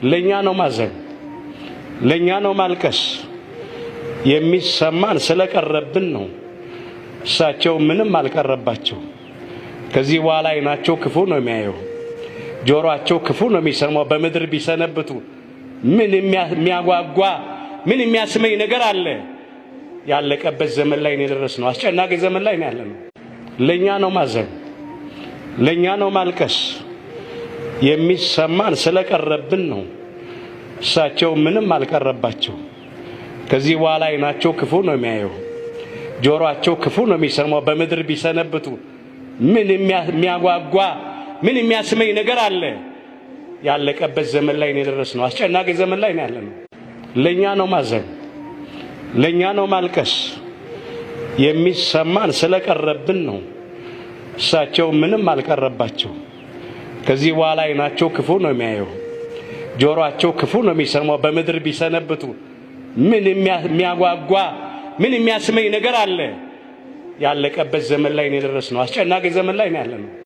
ለእኛ ነው ማዘን፣ ለእኛ ነው ማልቀስ። የሚሰማን ስለቀረብን ነው። እሳቸው ምንም አልቀረባቸው። ከዚህ በኋላ አይናቸው ክፉ ነው የሚያየው፣ ጆሮአቸው ክፉ ነው የሚሰማው። በምድር ቢሰነብቱ ምን የሚያጓጓ ምን የሚያስመኝ ነገር አለ? ያለቀበት ዘመን ላይ ነው የደረስነው። አስጨናቂ ዘመን ላይ ነው ያለነው። ለእኛ ነው ማዘን፣ ለእኛ ነው ማልቀስ። የሚሰማን ስለቀረብን ነው። እሳቸው ምንም አልቀረባቸው። ከዚህ በኋላ አይናቸው ክፉ ነው የሚያየው፣ ጆሮአቸው ክፉ ነው የሚሰማው። በምድር ቢሰነብቱ ምን የሚያጓጓ ምን የሚያስመኝ ነገር አለ? ያለቀበት ዘመን ላይ ነው የደረስነው። አስጨናቂ ዘመን ላይ ነው ያለነው። ለእኛ ነው ማዘን፣ ለእኛ ነው ማልቀስ። የሚሰማን ስለቀረብን ነው። እሳቸው ምንም አልቀረባቸው። ከዚህ በኋላ አይናቸው ክፉ ነው የሚያየው፣ ጆሮአቸው ክፉ ነው የሚሰማው። በምድር ቢሰነብቱ ምን የሚያጓጓ ምን የሚያስመኝ ነገር አለ? ያለቀበት ዘመን ላይ ነው የደረስነው። አስጨናቂ ዘመን ላይ ነው ያለነው።